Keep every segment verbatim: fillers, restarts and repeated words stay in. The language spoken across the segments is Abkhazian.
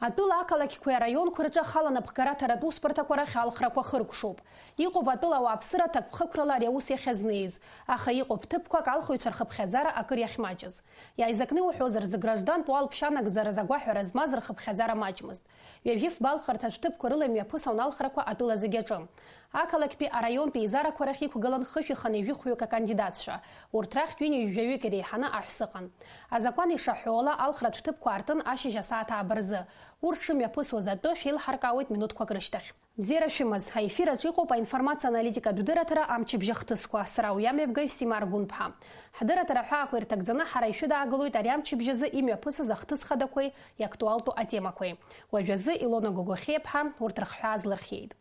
Атәыла ақалақьқәеи араионқәеи рҿы ахала анапхгараҭаратә усбарҭақәа рахь алхрақәа хыркәшоуп. Иҟоуп атәыла ауааԥсыра аҭакԥхықәрала ари аус иахьазнеиз, аха иҟоуп ҭыԥқәак алхыҩцәа рхыԥхьаӡара акыр иахьмаҷыз. Иааизакны иуҳәозар, зграждантә уалԥшьа анагӡараз агәаҳәара змаз рхыԥхьаӡара маҷмызт. Ҩажәи фба алхырҭатә ҭыԥқәа рыла имҩаԥысон алхрақәа атәыла зегьы аҿы. Ақалақьтәи араионтәи еизарақәа рахь иқәгылан хышәи хынҩажәи хәҩык акандидатцәа. Урҭ рахьтә ҩынҩажәаҩык иреиҳаны аҳәса ыҟан. Азакәан ишаҳәо ала, алхратә ҭыԥқәа аартын ашьыжь асааҭ ааба рзы. Урҭ шымҩаԥысуаз атәы шәеилҳаркаауеит минуҭқәак рышьҭахь. Бзиара шәымаз, аефир аҿы иҟоуп аинформациа-аналитикатә дырраҭара «Амчыбжь ахҭысқәа», сара уи амҩаԥгаҩ Сима Аргәынԥҳа. Ҳдырраҭара аҳәаақәа ирҭагӡаны ҳара ишәыдаагалоит ари амчыбжь азы имҩаԥысыз ахҭыс хадақәеи иактуалтәу атемақәеи. Уажәазы Илона Гогохиаԥҳа урҭ рыхҳәаа азлырхиеит.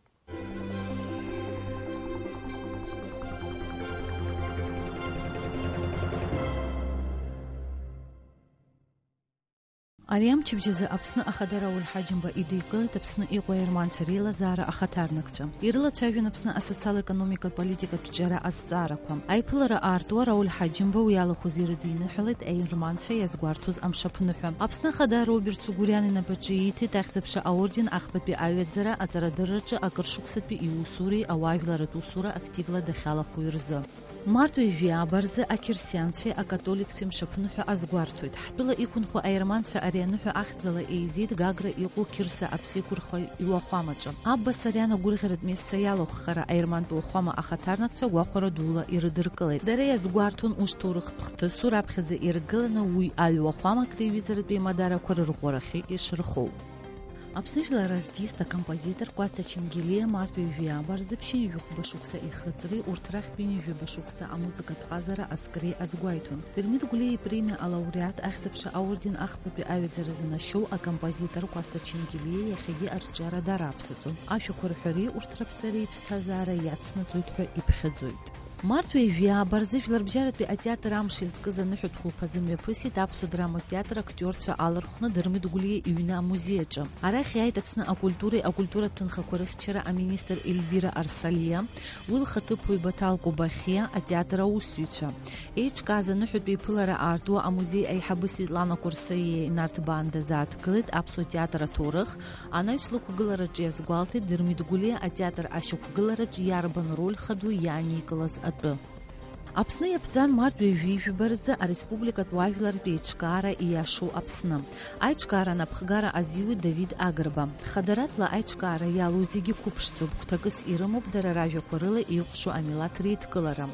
Ари амчыбжь азы Аԥсны Ахада Рауль Ҳаџьымба идикылеит Аԥсны иҟоу аерманцәа реилазаара ахаҭарнакцәа. Ирылацәажәон Аԥсны асоциал-економикатә политикатә ҿиара азҵаарақәа. Аиԥылара аартуа Рауль Ҳаџьымба уи иалахәыз ирыдиныҳәалеит аерманцәа иазгәарҭоз амшаԥныҳәа. Аԥсны Ахада Роберт Сугуриан инапаҿы ииҭеит Ахьӡ-аԥша аорден ахԥатәи аҩаӡара аҵарадырраҿы акыр шықәсатәи иусуреи ауаажәларатә усура активла дахьалахәу рзы. Март ҩажәи ааба рзы ақьырсианцәеи акатоликцәеи мшаԥныҳәа азгәарҭоит. Ҳтәыла иқәынхо аерманцәа ари аныҳәа ахьӡала еизеит Гагра иҟоу Қьырса аԥсеиқәырхаҩ иуахәамаҿы. Абба Сариан агәырӷьаратә месса иалахәхара аермантә уахәама ахаҭарнакцәа гәахәара дула ирыдыркылеит. Дара иазгәарҭон ус ҭоурыхтә хҭысу раԥхьаӡа иргыланы уи аҩ уахәамак реиҩызаратәи мадарақәа рырӷәӷәарахьы ишырхоу. Аԥсны жәлар артист, акомпозитор Кәасҭа Чингелиа март ҩажәи ааба рзы ԥшьынҩажәи хәба шықәса ихыҵреи урҭ рахьтә ҩынҩажәаба шықәса амузыкатә ҟазара азкреи азгәеиҭон. Дырмит Гәлиа ипремиа алауреат, Ахьӡ-аԥша аорден ахԥатәи аҩаӡара занашьоу акомпозитор Кәасҭа Чингелиа иахьагьы арҿиара дараԥсаӡом. Ашәақәа рҳәареи урҭ раԥҵареи иԥсҭазаара иацнаҵоит ҳәа иԥхьаӡоит. Март ҩажәи ааба рзы Жәларбжьаратәи атеатр амш иазкыз аныҳәатә хәылԥазы мҩаԥысит Аԥсуа драматә театр актиорцәа алархәны Дырмит Гәлиа иҩны амузеи аҿы. Арахь иааит Аԥсны акультуреи акультуратә ҭынхақәа рыхьчара аминистр Эльвира Арсалиа, уи лхаҭыԥуаҩ Баҭал Кобахьиа, атеатр аусзуҩцәа. Еиҿкааз аныҳәатә еиԥылара аартуа амузеи аиҳабы Светлана Курсаиа инарҭбаан дазааҭгылеит Аԥсуа театр аҭоурых, анаҩс лықәгылараҿы иазгәалҭеит Дырмит Гәлиа атеатр ашьақәгылараҿ иарбан роль хаду иааникылаз атәы. Аԥсны иаԥҵан март ҩажәи жәаба рзы ареспубликатә уаажәлартә еиҿкаара Ииашоу Аԥсны. Аиҿкаара анапхгара азиуит Давид Агрба. Хадаратәла аиҿкаара иалоу зегьы қәыԥшцәоуп, гәҭакыс ирымоуп дара ражәақәа рыла иҟәшу амилаҭ реидкылара,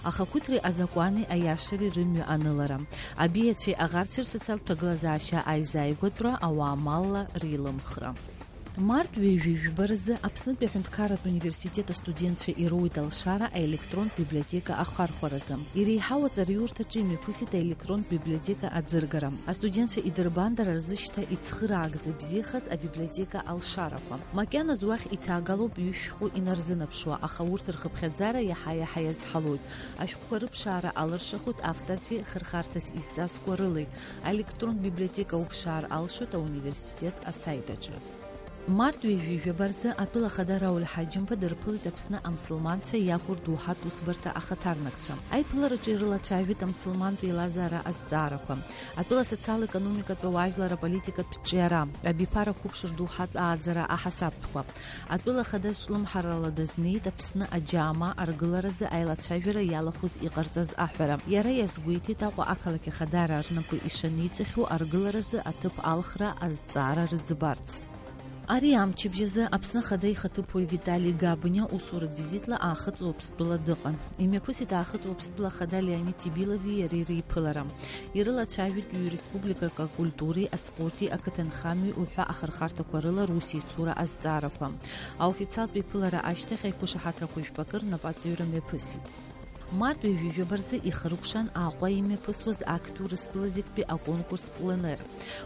ахақәиҭреи азакәани аиашареи рымҩа анылара, абиацәеи аӷарцәеи рсоциалтә ҭагылазаашьа аизааигәатәра, ауаа малла реилымхра. Март ҩажәи жәаба рзы Аԥснытәи аҳәынҭқарратә университет астудентцәа ироуит алшара аелектронтә библиотека ахархәаразы. Иреиҳау аҵараиурҭаҿы имҩаԥысит аелектронтә библиотека аӡыргара. Астудентцәа идырбан дара рзы шьҭа ицхыраагӡа ибзиахаз абиблиотека алшарақәа. Макьаназ уахь иҭагалоуп ҩышәҟәы инарзынаԥшуа, аха урҭ рхыԥхьаӡара иаҳа-иаҳа иазҳалоит. Ашәҟәқәа рыԥшаара алыршахоит авторцәеи хырхарҭас изҵазкуа рылеи. Аелектронтә библиотека уԥшаар алшоит ауниверситет асаит аҿы. Март ҩажәи жәаба рзы атәыла ахада Рауль Ҳаџьымба дырԥылеит Аԥсны амсылманцәа иақәу рдоуҳатә усбарҭа ахаҭарнакцәа. Аиԥылараҿы ирылацәажәеит амсылмантә еилазаара азҵаарақәа, атәыла асоциал-економикатә ауаажәлар аполитикатә ҿиара, абиԥара қәыԥш рдоуҳатә ааӡара аҳасабтәқәа. Атәыла ахада зҿлымҳарала дызнеит Аԥсны аџьаама аргыларазы аилацәажәара иалахәыз иҟарҵаз аҳәара. Иара иазгәеиҭеит Аҟәа ақалақь ахадара рнапы ишаниҵахьоу аргыларазы аҭыԥ алхра азҵаара рыӡбарц. Ари амчыбжь азы Аԥсны Ахада ихаҭыԥуаҩ Витали Габниа усуратә визитла Аахыҵ Уаԥстәыла дыҟан. Имҩаԥысит Аахыҵ Уаԥстәыла Ахада Леонид Тибилови иареи реиԥылара. Ирылацәажәеит ҩ-республикак акультуреи аспорти ақыҭанхамҩеи уҳәа ахырхарҭақәа рыла русеицура азҵаарақәа. Аофициалтә еиԥылара ашьҭахь аиқәышаҳаҭрақәа жәпакы рнапаҵаҩра мҩаԥысит. Март ҩажәи жәаба рзы ихыркәшан Аҟәа имҩаԥысуаз актәи Урыстәыла зегьтәи аконкурс «Пленер».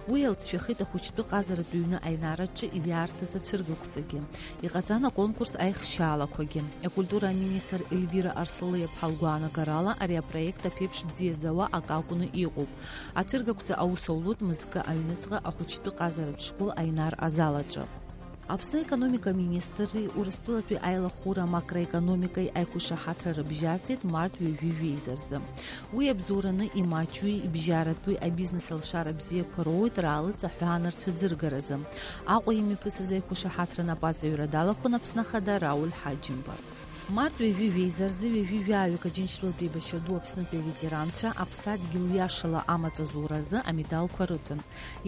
Уи алҵшәахеит ахәыҷтәы ҟазаратә ҩны аинараҿы ииарҭаз ацәыргақәҵагьы. Иҟаҵан аконкурс аихшьаалақәагьы. Акультура аминистр Ельвира Арсалиаԥҳа лгәаанагарала, ари апроект аԥеиԥш бзиа зауа акы акәны иҟоуп. Ацәыргақәҵа аус аулоит мызкы аҩныҵҟа ахәыҷтәы ҟазаратә школ Аинар азал аҿы. Аԥсны аекономика министри Урыстәылатәи аилахәыра макроекономикеи аиқәышаҳаҭра рыбжьарҵеит март ҩажәи жәеиза рзы. Уи абзоураны имаҷҩи ибжьаратәи абизнес алшара бзиақәа роуеит раалыҵ аҳәаанырцә аӡыргаразы. Аҟәа имҩаԥысыз аиқәышаҳаҭра напаҵаҩра далахәын Аԥсны Ахада Рауль Ҳаџьымба. Март ҩажәи жәеиза рзы ҩажәи жәаҩык Аџьынџьтәылатә еибашьра ду Аԥснытәи аветеранцәа аԥсадгьыл иашала амаҵ азуразы амедалқәа рыҭан.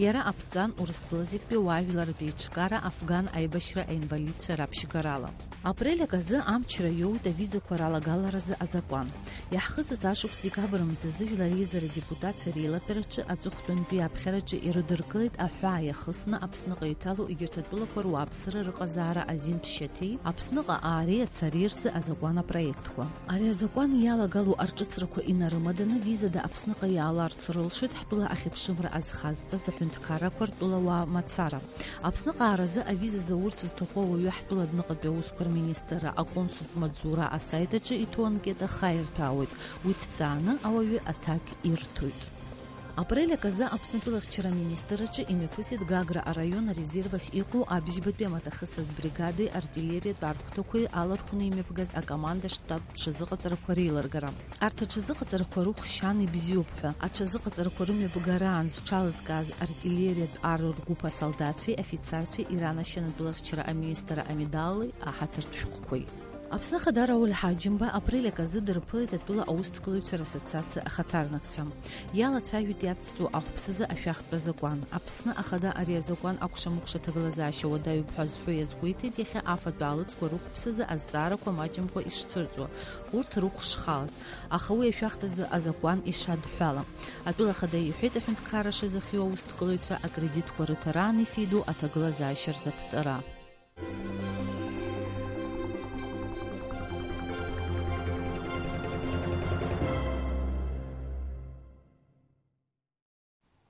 Иара аԥҵан Урыстәыла зегьтәи уаажәларратә еиҿкаара афган аибашьра аинвалидцәа раԥшьгарала. Апрель аказы амчра иоуит авизақәа ралагаларазы азакәан. Иаҳхысыз ашықәс декабрь мзазы Жәлар Реизара адепутатцәа реилатәараҿы аҵыхәтәантәи аԥхьараҿы ирыдыркылеит аҳәаа иахысны Аԥсныҟа иҭало егьырҭ атәылақәа руааԥсыра рыҟазаара азин ԥшьаҭеи Аԥсныҟа аареи ацареи рзы азакәан апроектқәа. Ари азакәан иалагало арҿыцрақәа инарымаданы, визада Аԥсныҟа иааларц рылшоит ҳтәыла ахьыԥшымра азхазҵаз аҳәынҭқаррақәа ртәылауаа мацара. Аԥсныҟа ааразы авиза заурц зҭаху ауаҩы ҳтәыла адәныҟатәи аусқәа рминистрра аконсултә маҵзура асаит аҿы иҭоу анкета хаирҭәаауеит, уи ҭҵааны ауаҩы аҭак ирҭоит. Апрель аказы Аԥснытәыла ахьчара аминистрраҿы имҩаԥысит Гагра араион арезерв ахь иҟоу абжьбатәи амаҭахысратә бригади артиллериатә архәҭақәеи алархәны имҩаԥгаз акоманда штаб ҽазыҟаҵарақәа реилыргара. Арҭ аҽазыҟаҵарақәа рыхә шьан ибзиоуп ҳәа, аҽазыҟаҵарақәа рымҩаԥгараан зҽалызкааз артиллериатә ар ргәыԥ асолдаҭцәеи афицарцәеи иранашьан атәылахьчара аминистр амедали аҳаҭыртә шәҟәқәеи. Аԥсны Ахада Рауль Ҳаџьымба апрель аказы дырԥылеит атәыла аусҭгылаҩцәа рассоциациа ахаҭарнакцәа. Иалацәажәеит иацҵоу ахәԥсазы ашәахтә азакәан. Аԥсны Ахада ари азакәан акәша-мыкәша ҭагылазаашьа уадаҩуп ҳәа зҳәо иазгәеиҭеит иахьа афатә аалыҵқәа рыхәԥсазы азҵаарақәа маҷымкәа ишцәырҵуа, урҭ рыхә шхалаз, аха уи ашәахтәазы азакәан ишадҳәалам. Атәыла Ахада иҳәеит аҳәынҭқарра шазыхиоу аусҭгылаҩцәа акредитқәа рыҭараан ифидоу аҭагылазаашьа рзаԥҵара.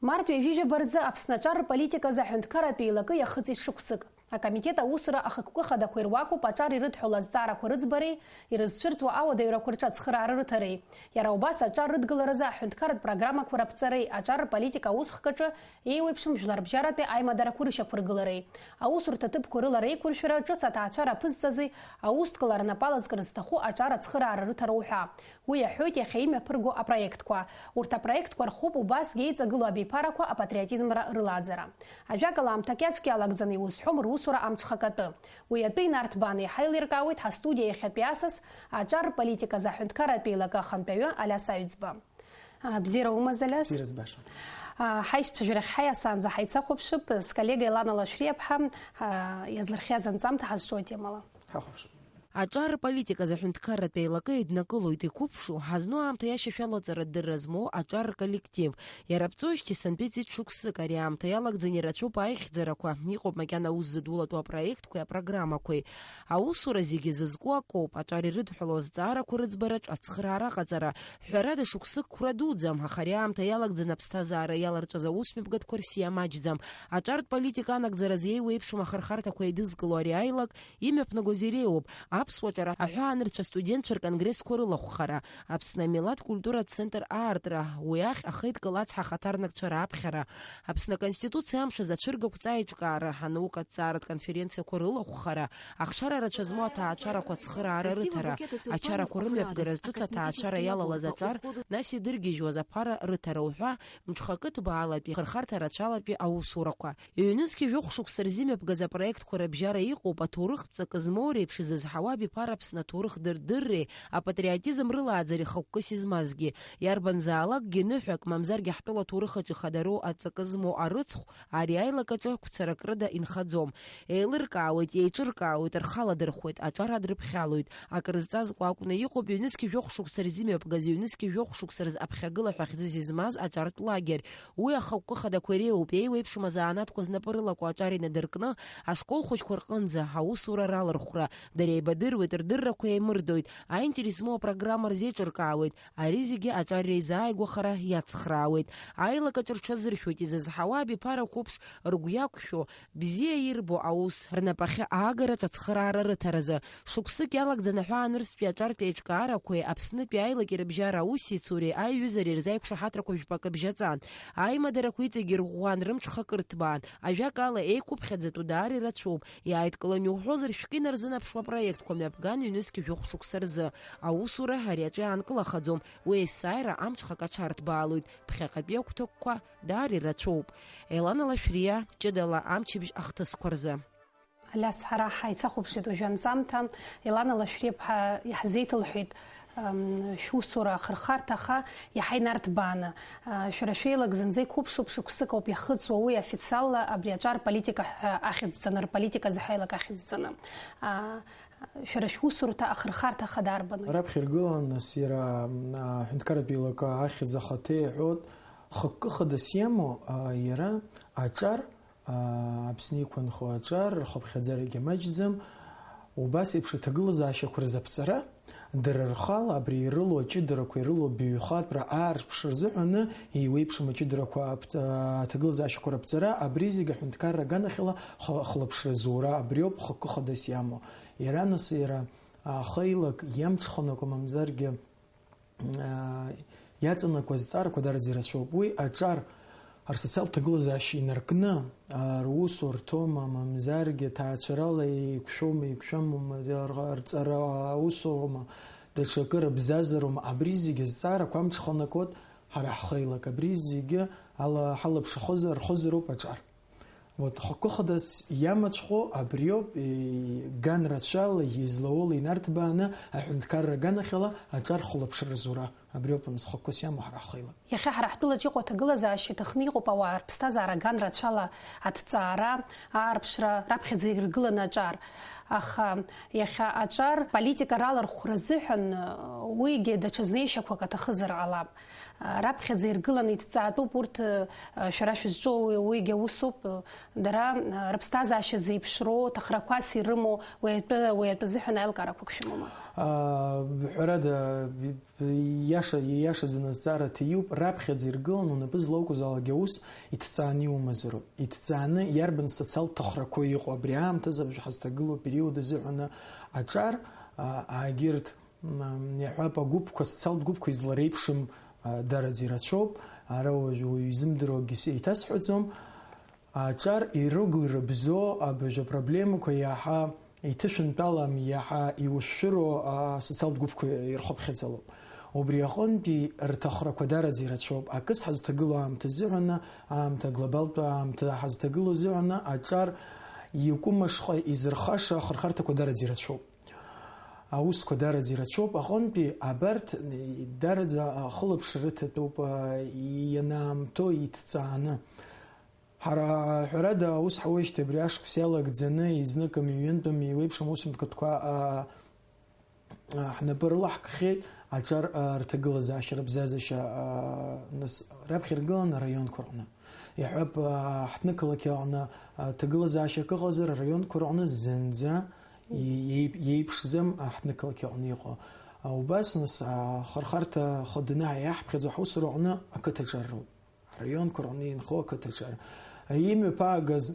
Март ҩажәижәаба рзы Аԥсны аҿар рполитиказы аҳәынҭқарратә еилакы иахыҵит шықәсык. Акомитет аусура ахықәкы хадақәа ируакуп аҿар ирыдҳәалоу азҵаарақәа рыӡбареи ирызцәырҵуа ауадаҩрақәа рҿы ацхыраара рыҭареи. Иара убас аҿар рыдгыларазы аҳәынҭқарратә программақәа раԥҵареи аҿар рполитика аусхкаҿы еиуеиԥшым жәларбжьаратәи аимадарақәа рышьақәыргылареи. Аусурҭа ҭыԥқәа рыла реиқәыршәара, ҿыц аҭаацәара аԥызҵази аусҭкала рнапы алазкыр зҭаху аҿар ацхыраара рыҭароу ҳәа. Уи иаҳәоит иахьа имҩаԥырго апроектқәа. Урҭ апроектқәа рхуп убасгьы еиҵагылоу абиԥарақәа апатриотизмра рылааӡара. Ажәакала, аамҭак иаҿк иалагӡаны иузҳәом русура амҽхакатәы. Уи атәы инарҭбааны иҳаилиркаауеит ҳастудиа иахьатәи асас, аҿар рполитиказы аҳәынҭқарратә еилакы ахантәаҩы Алиас Аҩӡба. А, бзиара умаз, Алиас? Бзиара збаша. А, ҳаишьцәажәарахь ҳаиасаанӡа ҳаицахәаԥшып, сколлега Елана Лашәриаԥҳа, а, иазлырхиаз анҵамҭа ҳазҿу атемала. Ҳахәаԥшып. Аҿар рполитиказы аҳәынҭқарратә еилакы еиднакылоит иқәыԥшу, ҳазну аамҭа иашьашәала аҵарадырра змоу аҿар рколлектив. Иара аԥҵоижьҭеи сынтәа иҵит шықәсык, ари аамҭа иалагӡан ирацәоуп аихьӡарақәа, иҟоуп макьана аус зыдулатәу апроектқәеи апрограммақәеи. Аусура зегьы зызку акоуп, аҿар ирыдҳәалоу азҵаарақәа рыӡбараҿ ацхыраара аҟаҵара. Ҳәарада, шықәсык қәра дуӡам, аха ари аамҭа иалагӡан аԥсҭазаара иаларҵәаз аусмҩаԥгатәқәа рсиа маҷӡам. Аҿартә политика анагӡаразы еиуеиԥшым ахырхарҭақәа еидызкыло ари аилак имҩаԥнагоз иреиуоуп аԥсуа ҿара аҳәаанырцә астудентцәа рконгрессқәа рылахәхара, Аԥсны амилаҭ культуратә центр аартра, уи ахь ахеидкыла ацҳа ахаҭарнакцәа раԥхьара, Аԥсны Аконституциа амш азы ацәыргақәҵа аиҿкаара, анаукатә ҭҵааратә конференциақәа рылахәхара, ахшара рацәа змоу аҭаацәарақәа ацхыраара рыҭара, ачарақәа рымҩаԥгара зҿыц аҭаацәара иалалаз аҿар, нас идыргьежьуаз аԥара рыҭара уҳәа, мҽхакы ҭбаалатәи, хырхарҭа рацәалатәи аусурақәа. Ҩнызқьи жәохә шықәса рзы имҩаԥгаз апроектқәа рыбжьара иҟоуп аҭоурыхтә ҵакы змоу реиԥш изызҳауа абиԥара Аԥсны аҭоурых дырдырреи апатриотизм рылааӡареи хықәкыс измазгьы. Иарбанзаалакгьы ныҳәак, мамзаргьы ҳтәыла аҭоурых аҿы ихадароу аҵакы змоу арыцхә ари аилак аҿы қәцарак рыда инхаӡом. Еилыркаауеит, еиҿыркаауеит, рхы аладырхәуеит, аҿар адрыԥхьалоит. Акрызҵазкуа акәны иҟоуп ҩнызқьи жәохә шықәса рзы имҩаԥгаз, ҩнызқьи жәохә шықәса рзы аԥхьагыла ҳәа хьӡыс измаз аҿартә лагер. Уи ахықәкы хадақәа иреиуоуп, еиуеиԥшым азанааҭқәа знапы рылаку аҿар инадыркны, ашколхәыҷқәа рҟынӡа аусура ралархәра, дара еибадырбо Дыруеит, рдыррақәа еимырдоит, аинтерес змоу апрограмма рзеиҿыркаауеит, ари зегьы аҿар реизааигәахара иацхраауеит. Аилак аҿы рҽазыршәоит, изызҳауа абиԥара қәыԥш ргәы иақәшәо, бзиа ирбо аус, рнапахьы аагара ацхыраара рыҭаразы. Шықәсык иалагӡан аҳәаанырцәтәи аҿартә еиҿкаарақәеи Аԥснытәи аилаки рыбжьара аусеицуреи аиҩызареи рзы аиқәшаҳаҭрақәа жәпакы бжьаҵан. Аимадарақәа иҵегь ирӷәӷәан, рымҽхакы рҭбаан. Ажәакала, еиқәыԥхьаӡатәу даара ирацәоуп. Иааидкыланы иуҳәозар, шәкы инарзынаԥшуа апроектқәа мҩаԥган ҩнызқь жәохә шықәса рзы. Аусура ари аҿы иаанкылахаӡом, уи есааира амҽхак аҽарҭбаалоит, ԥхьаҟатәи агәҭакқәа даара ирацәоуп. Елана Лашәриа, ҷыдала амчыбжь ахҭысқәа рзы. Алиас, ҳара ҳаицахәаԥшит уажәы анҵамҭа, Елана Лашәриа-ԥҳа иаҳзеиҭалҳәеит, ам, шәусура ахырхарҭа, аха иаҳа инарҭбааны. А, шәара шәеилак зынӡа иқәыԥшуп, шықәсык ауп иахыҵуа уи официалла абри аҿар политика ҳәа ахьӡҵаны, рполитика азы ҳәа еилак ахьӡҵаны. А, шәара шәусурҭа ахырхарҭа ахада арбану? Раԥхьа иргылан, нас иара, а, аҳәынҭқарратә еилакы ахьӡ ахаҭа иҳәоит, хықәкы хадас иамоу, а, иара аҿар, а, Аԥсны иқәынхо аҿар, рхыԥхьаӡарагьы маҷӡам, убас еиԥш аҭагылазаашьақәа рзы аԥҵара, дара рхала абри ирылоу аҷыдарақәа, ирылоу баҩхатәра аарԥшра рзыҳәаны еиуеиԥшым аҷыдарақәа аԥ-, а, аҭагылазаашьақәа раԥҵара, абри зегьы аҳәынҭқарра аганахьала х-, хылаԥшра зура абриоуп хықәкы хадас иамоу. Иара нас иара, а, хеилак иамҽханакуа мамзаргьы, а, иаҵанакуа азҵаарақәа дараӡа ирацәоуп. Уи аҿар рсоциалтә ҭагылазаашьа инаркны, а, русурҭоума, мамзаргьы ҭаацәарала еиқәшәома, еиқәшәамоума, р-, рҵара аусуроума, даҽакы рыбзазароума, абри зегьы азҵаарақәа амҽханакуеит ҳара ҳхеилак. Абри зегьы ала ҳалаԥшахозар, рхозароуп аҿар. Вот, хықәкы хадас иамаҵәхо абриоуп, е, ган рацәала излауала инарҭбааны аҳәынҭқарра аганахьала аҿар хылаԥшра зура. Абриоуп, нас, хықәкыс иамоу ҳара ҳхеилак. Иахьа ҳара ҳтәылаҿ иҟоу аҭагылазаашьа иҭахны иҟоуп ауаа рыԥсҭазаара ган рацәала аҭҵаара, аарԥшра, раԥхьаӡа иргыланы аҿар. Аха иахьа аҿар политика ралархәра азыҳәан, уигьы даҽа знеишьақәак аҭахызар ҟалап. Раԥхьаӡа иргыланы иҭҵаатәуп урҭ, шәара шәызҿу уи, уигьы аусуп, дара рыԥсҭазаашьа зеиԥшроу, ҭахрақәас ирымоу, уи атәы, уи атәы азыҳәан аилкаарақәак шәымоума? А, ҳәарада, иаша, ииашаӡаны азҵаара ҭиуп, раԥхьаӡа иргыланы унапы злоуқәыз алагьы аус иҭҵааны иумазароуп. Иҭҵааны иарбан социалтә ҭахрақәоу иҟоу абри аамҭазы, абжа ҳазҭагылоу период азыҳәаны аҿар, а, аагьырҭ М, иаҳҳәап, агәыԥқәа, асоциалтә гәыԥқәа излареиԥшым, а, дараӡа ирацәоуп. Ара уажә уаҩы изымдыруагьы с-, еиҭасҳәаӡом. Аҿар ирыгу ирыбзоу абыржә апроблемақәа иаҳа иҭышәынтәалам, иаҳа иушәшәыроу, а, асоциалтә гәыԥқәа ирхыԥхьаӡалоуп. Убри аҟынтәи рҭахрақәа дараӡа ирацәоуп. Акыс ҳазҭагылоу аамҭа азыҳәаны, аамҭа, аглобалтә аамҭа ҳазҭагылоу азыҳәаны аҿар икәымашҟа изырхаша ахырхарҭақәа дараӡа ирацәоуп. Аусқәа дараӡа ирацәоуп, аҟынтәи абарҭ дараӡа ахылаԥшра рыҭатәуп, а, ианаамҭоу иҭҵааны. Ҳара, ҳәарада, аус ҳауеижьҭеи абри ашықәс иалагӡаны, изныкыми ҩынтәыми еиуеиԥшым аусумҭақәа, а, а, ҳнапы рылаҳкхьеит, аҿар, а, рҭагылазаашьа, рыбзазашьа, а, нас раԥхьа иргыланы араионқәа рҟны. Иаҳҳәап, а, ҳҭнықалақь аҟны, а, ҭагылазаашьак ыҟазар, араионқәа рҟны зынӡа и-, иеип-, иеиԥшӡам, а, ҳҭнықалақь аҟны иҟоу. А, убас, нас, а, ахырхарҭа хаданы иаҳԥхьаӡо ҳусура аҟны ақыҭаҿар роуп. Араионқәа рҟны инхо ақыҭаҿар. Имҩаԥаагаз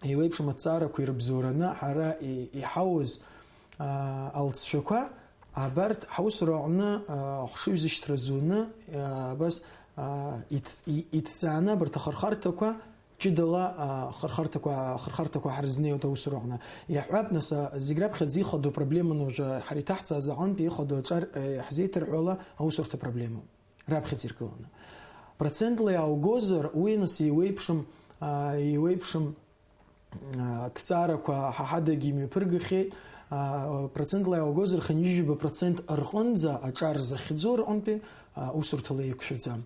еиуеиԥшым аҭҵаарақәа ирыбзоураны ҳара и-, иҳауз, а, алҵшәақәа, абарҭ ҳусура аҟны, а, хшыҩзышьҭра зуны, а, абас, а, иҭ-, и-, иҭҵааны абарҭ ахырхарҭақәа ҷыдала, а, ахырхарҭақәа, ахырхарҭақәа ҳарзнеиуеит аусура аҟны. Иаҳҳәап, нас, а, зегь раԥхьаӡа ихадоу проблеманы уажәы ҳара иҭаҳҵааз аҟынтәи ихадоу аҿар, э, ҳзеиҭарҳәала аусурҭа проблемоуп. Раԥхьаӡа иргыланы. Процентла иааугозар, уи, нас, еиуеиԥшым, а, еиуеиԥшым, а, ҭҵаарақәа ҳа ҳадагьы имҩаԥыргахьеит. А, процентла иааугозар, хынҩажәижәаба процент рҟынӡа аҿар захьӡу рҟынтәи, а, усурҭала еиқәшәаӡам.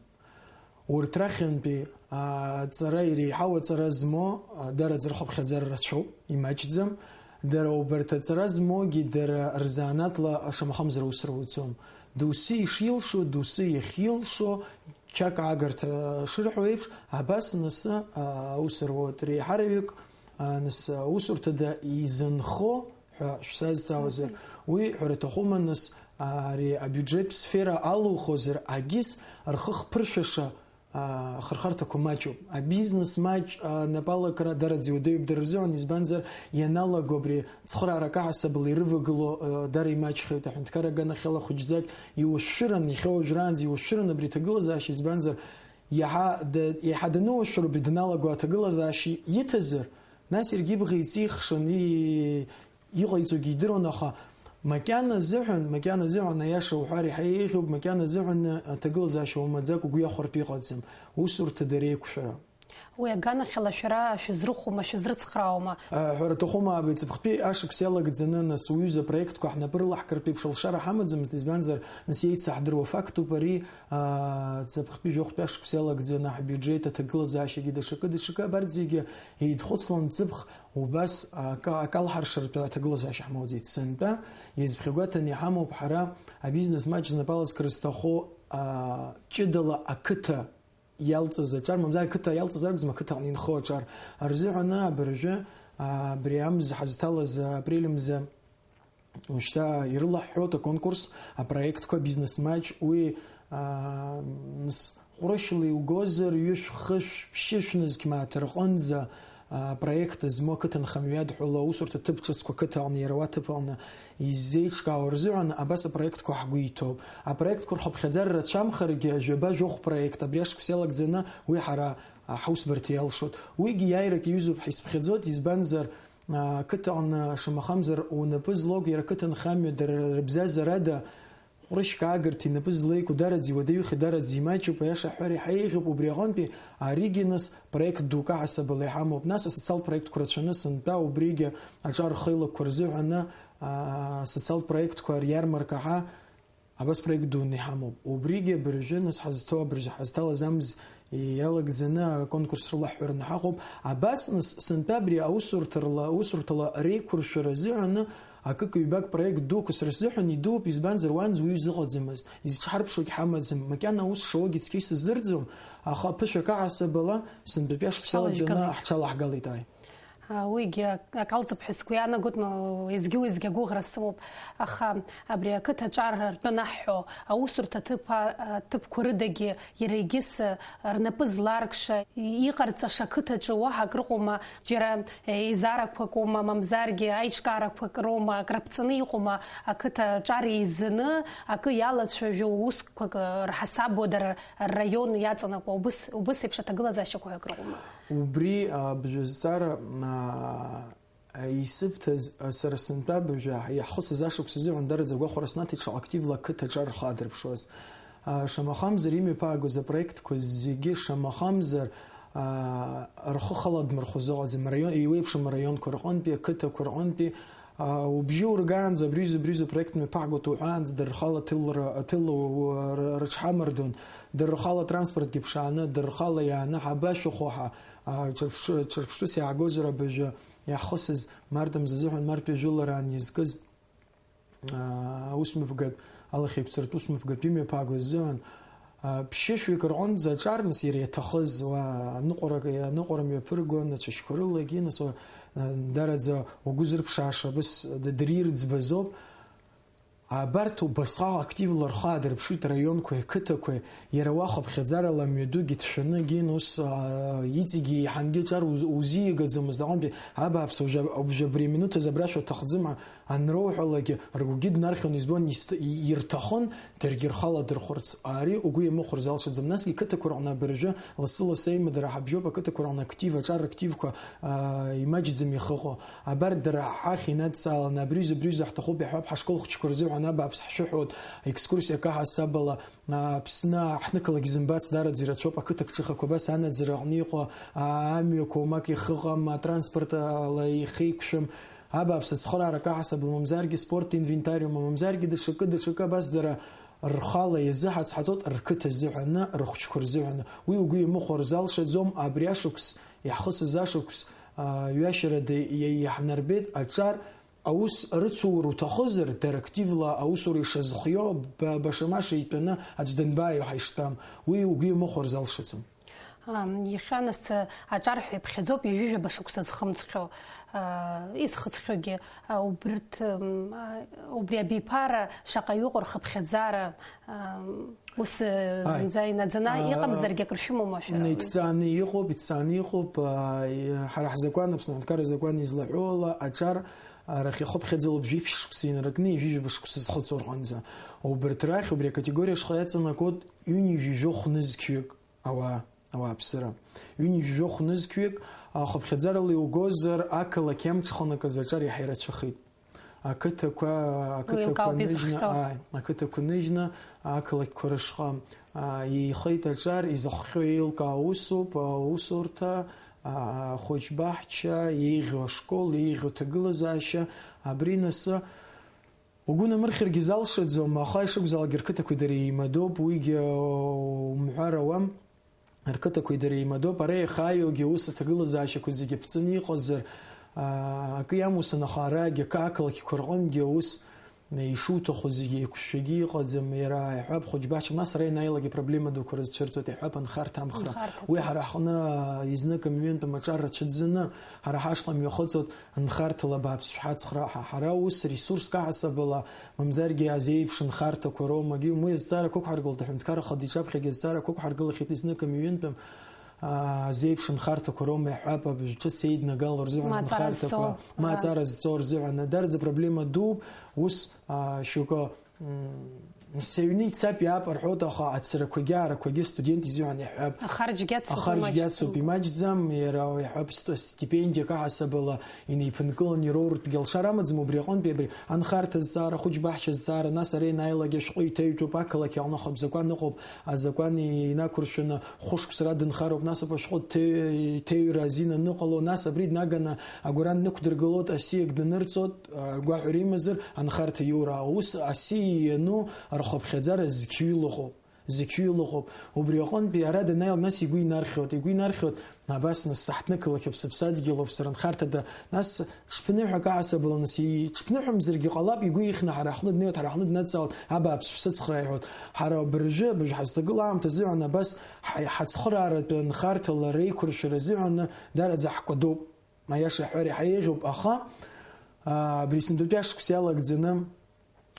Урҭ рахьынтәи, а, аҵара, иреиҳау аҵара змоу, а, дараӡа рхыԥхьаӡара рацәоуп, имаҷӡам. Дара убарҭ аҵара змоугьы дара рзанааҭла шамахамзар аус руӡом. Доусы ишилшо, доусы иахьилшо, чак аагарҭа шырҳәо еиԥш, абас нас, а, аус руоуп. Реиҳараҩык, а, нас аусурҭада изынхо Шәсазҵаауазар, уи ҳәара аҭахума, нас, ари абиуџьеттә сфера алухозар, агьыс рхы хԥыршәаша, а, ахырхарҭақәа маҷуп. Абизнес маҷ, а, напалакра дараӡа иуадаҩуп дара рзыҳәан, избанзар, ианалаго абри цхыраарак аҳасабала ирывагыло, а, дара имаҷхеит. Аҳәынҭқар аганахьала хәыҷӡак иуашәшәыран, иахьа уажәраанӡа иуашәшәыран абри аҭагылазаашьа, избанзар, иаҳа да-, иаҳа дануашәшәыроуп даналаго аҭагылазаашьа иҭазар, нас иаргьы ибӷа иҵихшан, и-, иҟаиҵогьы идыруан, аха макьана азыҳәан, макьана азыҳәан, аиаша уҳәар иаҳа еиӷьуп, макьана азыҳәан аҭагылазаашьа умаӡак угәы иахәартә иҟаӡам, усурҭа дара еиқәшәара. Уи аганахьала шәара шәызрыхәома, шәызрыцхраауама? Аҳәара аҭахума, абаҩ ҵыԥхтәи ашықәс иалагӡаны, нас, уҩыза апроектқәа ҳнапы рылаҳкыртә еиԥш алшара ҳамаӡамызт, избанзар, нас, иеицаҳдыруа фактуп ари, аа, ҵыԥхтәи жәохәтәи ашықәс иалагӡаны ҳбиуџьет аҭагылазаашьагьы даҽакы, даҽакы, абарҭ зегьы еидхәыцлон ҵыԥх убас ака-, акалҳаршартә аҭагылазаашьа ҳмоуӡеит. Сынтәа иазԥхьагәаҭаны иҳамоуп ҳара абизнес маҷ знапала зкрызҭаху, аа, ҷыдала ақыҭа иалҵыз аҿар, мамзар ақыҭа иалҵыз ракәӡам, ақыҭа аҟны инхо аҿар рзыҳәаны абыржәы, аа, абри амза ҳазҭалаз апрель мза Ушьҭа ирылаҳҳәоит аконкурс, апроектқәа, бизнес маҷ, уи, аа, нас, ҟәрышьла иугозар, ҩышә, хышә, ԥшьышә нызқь мааҭ рҟынӡа, аа, апроект змоу ақыҭанхамҩа иадҳәало аусурҭа ҭыԥ ҿыцқәа ақыҭа аҟны, иара уа аҭыԥ аҟны иззеиҿкаауа рзыҳәан абас апроектқәа ҳгәы иҭоуп. Апроектқәа рхыԥхьаӡара рацәамхаргьы, жәаба-жәохә проект абри ашықәс иалагӡаны уи ҳара, а, ҳаусбарҭа иалшоит. Уигьы иааирак иҩызоуп ҳәа исыԥхьаӡоит, избанзар, ақыҭаҟны, шамахамзар, унапы злоугь иара ақыҭанхамҩа дара рыбзазарада, ҟәрышьк аагарҭа инапы злеику дараӡа иуадаҩхеит, дараӡа имаҷуп, аиаша аҳәара иаҳа еиӷьуп, убри аҟынтәи аригьы нас проект дук аҳасабала иҳамоуп, нас асоциалтә проектқәа рацәаны сынтәа убригьы аҿар рхеилакқәа рзыҳәаны, аа, асоциалтә проектқәа риармарка ҳәа Абас проект дуны иҳамоуп. Убригьы абыржәы нас ҳазҭоу, абыржәы ҳазҭалаз амз иалагӡаны аконкурс рылаҳҳәараны ҳаҟоуп. Абас нас сынтәа абри аусурҭа рла-, аусурҭала реиқәыршәара азыҳәаны акык-ҩбак проект дуқәа сара сзыҳәан идууп, избанзар, уанӡа уаҩы зыҟаӡамызт. Изҿҳарԥшуагь ҳамаӡам. Макьана аус шауагьы цқьа исыздырӡом, аха ԥышәак аҳасабала сынтәатәи ашықәс иалагӡаны ҳҽалажәгалеит. Ҳҽалажәгалеит, ааи. Уигьы акалҵып ҳәа сгәы иаанагоит, ма-, уеизгьы-уеизгьы агәыӷра сымоуп, аха абри ақыҭа аҿар ртәы анаҳҳәо, аусурҭа аҭыԥ-, аҭыԥқәа рыдагьы иара егьыс рнапы зларкша, иҟарҵаша ақыҭаҿы уаҳа акрыҟоума, џьара еизарақәак ума, мамзаргьы аиҿкаарақәак роума, акраԥҵаны иҟоума, ақыҭа аҿар еизаны акы иалацәажәо усқәак рҳасабуа дара рраион иаҵанакуа, убыс, убыс еиԥш аҭагылазаашьақәа ҳәа акрыҟоума? Убри, а, бжәазҵаара, а, исыбҭаз, а, сара сынтәа абыржәы иаҳхысыз ашықәс азыҳәан дараӡа агәахәара снаҭеит, шаҟа активла ақыҭа аҿар рхы аадырԥшуаз. А, шамахамзар, имҩаԥаагоз апроектқәа зегьы, шамахамзар, а, рхы халадмырхәыз ыҟаӡам. Араион, еиуеиԥшым араионқәа рҟынтәи, ақыҭақәа рҟынтәи, а, убжьы ургаанӡа, абри-, абри-, абри-, апроект мҩаԥаагоит уҳәаанӡа, дара рхала аҭел-, аҭел-, рыҽҳамардон, дара рхала атранспортгьы ԥшааны, дара рхала иааны ҳабашәахәо ҳа, а, ҿырԥштәы-, ҿырԥштәыс иаагозар абыржәы иаҳхысыз март мза азыҳәан мартәи ажәылараан иазкыз, аа, аусмҩаԥгатә, алахьеиқәҵаратә усмҩаԥгатә имҩаԥаагоз азыҳәан, аа, ԥшьышәҩык рҟынӡа аҿарныс иара иаҭахыз, уа аныҟәарак, аныҟәара мҩаԥыргон, ацәашьқәа рылагьы, нас, уа, а, дараӡа угәы зырԥшааша абыс д-, дырирӡбазоуп. Абарҭ убасҟак активла рхы аадырԥшит араионқәеи ақыҭақәеи, иара уа хыԥхьаӡарала амҩадугьы ҭшәаны, гьин ус, аа, иҵегьы еиҳангьы аҿар уз-, узигаӡомызт аҟынтәи, абааԥс, уажә, уажә абри аминуҭ азы абра шәаҭахӡам ҳәа анроуҳәалакгьы, ргәгьы днархьуан, избон, ист-, и-, ирҭахын даргьы рхала дырхәарц. Ари угәы иамыхәар залшаӡом. Насгьы ақыҭақәа рҟны абыржәы лассы-лассы аимадара ҳабжьоуп, ақыҭақәа рҟны актив, аҿар активқәа, аа, имаҷӡам иахыҟоу. Абарҭ дара ҳахь инадҵааланы, абри-, абри-, абри-, ҳҭахуп иаҳҳәап, ҳашкол хәыҷқәа рзыҳәан абааԥс ҳшәыҳәоит, екскурсиак аҳасабала, Аԥсны аҳҭнықалақь зымбац дараӡа ирацәоуп, ақыҭа кҿыхақәа абас анаӡара аҟны иҟоу, аа, амҩақәа уамак ихыҟам, атранспорт ала ихеиқәшәам, абааԥс, ацхыраарак аҳасабала, мамзаргьы спорттә инвентариума, мамзаргьы даҽакы, даҽакы абас дара рхала иазыҳацҳаҵоит, рқыҭа азыҳәаны, рыхәҷқәа рзыҳәаны. Уи угәы иамыхәар залшаӡом, абри ашықәс, иаҳхысыз ашықәс, аа, ҩашьарада иа-, иаҳнарбеит аҿар, Аус рыцур уҭахызар, дара активла аусура ишазхиоу, ба-, баша-маша итәаны аӡә данбааио ҳаиштәам, уи угәы иамыхәар залшаӡом. Иахьа нас аҿар ҳәа иԥхьаӡоуп ҩажәижәаба шықәса зхымҵхьоу, изхыҵхьоугьы, убырҭ, убри абиԥара шаҟаҩы ыҟоу рхыԥхьаӡара, ус зынӡа инаӡаны иҟамзаргьы акыр шәымоума шәара? Иҭҵааны иҟоуп, иҭҵааны иҟоуп. Ҳара ҳзакәан, Аԥсны аҳәынҭқарра азакәан излаҳәо ала, аҿар арахь ихыԥхьаӡалоуп жәиԥшь шықәса инаркны ҩажәижәаба шықәса зхыҵуа рҟынӡа. Убырҭ рахь, убри акатегориа шҟа иаҵанакуеит ҩынҩажәижәохә нызқьҩык. Ауаа, ауааԥсыра. Ҩынҩажәижәохә нызқьҩык, ахыԥхьаӡарала иугозар, ақалақь амҽханакыз аҿар иаҳа ирацәахеит. Ақыҭақәа, ақыҭақәа ныжьны, ааи, ақыҭақәа ныжьны, ақалақьқәа рышҟа, аа, еихеит аҿар, изыхҟьо еилкаау усуп, аусурҭа, аа, ахәыҷбаҳча, еиӷьу ашкол, еиӷьу аҭагылазаашьа, абри насы, угәы намырхьыргьы залшаӡом, аха ишакәзаалакгьы рқыҭақәеи дареи еимадоуп, уигьы умҳәар ауам. Рқыҭақәеи дареи еимадоуп, ара иахааиуагьы аус аҭагылазаашьақәа зегьы ԥҵәаны иҟазар, аа, акы иамусын, аха арагьы, ақы-, ақалақьқәа рҟынгьы аус ишуҭаху зегьы еиқәшәагьы иҟаӡам, иара иҳәап, хәыҷбаҳча, нас ара ианааилак ипроблема дуқәа рызцәырҵуеит, иҳәап, анхарҭа амхра. Анхарҭа. Уи ҳара ҳҟны, аа, изныкымкҩынтә аҿар рацәаӡаны, ҳара ҳашҟа имҩахыҵуеит, нхарҭала бааԥс шәҳацхраа ҳәа. Ҳара ус ресурск аҳасабала, мамзаргьы азеиԥш нхарҭақәа роума, егьи, уи азҵаарақәа ықәҳаргылт, аҳәынҭқар ахада иҿаԥхьагьы азҵаарақәа ықәҳаргылахьеит изныкымкҩынтәым, аа, азеиԥш нхарҭақәа роума иаҳҳәап, абжа ҿыц еиднагало рзыҳәан, ма аҵара нхарҭақәа, зҵо, ма ага, аҵара зҵо рзыҳәан. Дарӡа проблема дууп, ус, аа, шьоукы, М, сыҩны ицап иаап рҳәоит, аха ацарақәагьы аарақәагьы астудент изыҳәан иаҳҳәап. Ахарџьгьы ацуп, ахарџьгьы имаҷӡам. Ацуп, имаҷӡам, иара иаҳҳәап, ст-, стипендиак аҳасабала инеиԥынкыланы ироуртәгьы алшара амаӡам, убри аҟынтәи абри анхарҭа азҵаара, ахәыҷбаҳча азҵаара, нас ара ианааилак ашәҟәы иҭаҩтәуп, ақалақь аҟны хатә закәан ыҟоуп, азакәан инақәыршәаны хәышықәса ара дынхароуп, нас ауп ашәҟәы ҭе-, иҭеҩра азин аныҟало, нас абри днаганы агәара нықәдыргылоит, асиак днанырҵоит, гәаҳәара имазар, анхарҭа иоура аус, аси иану рхыԥхьаӡара зқьҩыла ыҟоуп, зқьҩыла ыҟоуп. Убри аҟынтәи ара данааил, нас игәы инархьуеит, игәы инархьуеит, абас нас саҳҭнықалақьуп, сыԥсадгьылуп, сара нхарҭада, нас ҽԥныҳәак аҳасабала, нас и-, ҽԥныҳәамзаргьы ҟалап, игәы ихьны ҳара ҳҟны днеиуеит, ҳара ҳҟны днадҵаалт, абааԥс, шәсыцхраа, иҳәоит. Ҳара абыржәы, абыржәы ҳазҭагыла аамҭа азыҳәан абас ҳа-, ҳацхырааратәы анхарҭала реиқәыршәара азыҳәан даараӡа ҳкәадоуп. Аиаша аҳәар иаҳа еиӷьуп, аха, аа, абри сынтәатәи ашықәс иалагӡаны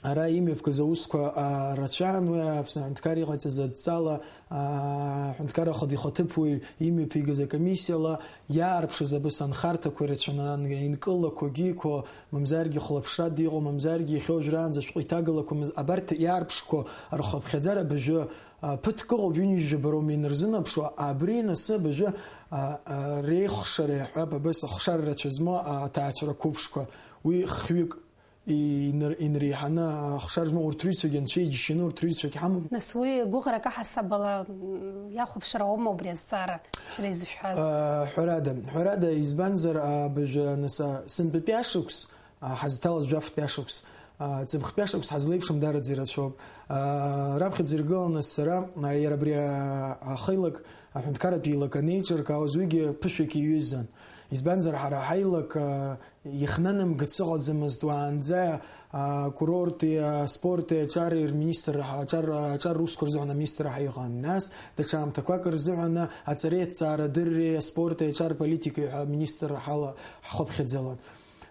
ара имҩаԥгаз аусқәа, аа, рацәан, уи Аԥсны аҳәынҭқар иҟаиҵаз адҵала, аа, аҳәынҭқар ахада ихаҭыԥуаҩ имҩаԥигаз акомиссиала иаарԥшыз абас анхарҭақәа ирацәаны, ан-, инкылақәагьы иқәу, мамзаргьы хылаԥшрада иҟоу, мамзаргьы иахьа уажәраанӡа ашәҟәы иҭагалақәамыз, абарҭ иаарԥшқәо рхыԥхьаӡара абыржәы, аа, ԥыҭк ыҟоуп, ҩынҩажәаба роума инарзынаԥшуа, абри анасы абыржәы, аа, аа, реихшара иаҳҳәап, абас ахшара рацәа змоу аҭаацәара қәыԥшқәа. Уи хҩык инар-, инреиҳаны ахшара змоу урҭ рҩызцәагьы анцәа иџьшьаны урҭ рҩызцәагьы ҳамоуп. Нас уи гәыӷрак аҳасабала, м, иахәаԥшра аума убри азҵаара шәара изышәҳәаз? Э, ҳәарада, ҳәарада, избанзар, абыржәы, нас, а, сынтәатәи ашықәс, а, ҳазҭалаз жәафтәи ашықәс, а, ҵыԥхтәи ашықәс ҳазлеиԥшым дараӡа ирацәоуп. А, раԥхьаӡа иргыланы сара, а, иара абри, а, ахеилак, аҳәынҭқарратә еилак анеиҿыркаауаз, уигьы ԥышәак иҩызан. Избанзар, ҳара ҳаилак, а, ихнанамгац ыҟаӡамызт уаанӡа, а, акурорти аспорти аҿари рминистрра ҳа-, аҿар, аҿар русқәа рзыҳәан аминистрра ҳаиҟан. Нас, даҽа аамҭақәак рзыҳәан аҵареи аҭҵаарадырреи аспорти аҿар политикеи ҳәа аминистрра ҳала ҳхыԥхьаӡалан.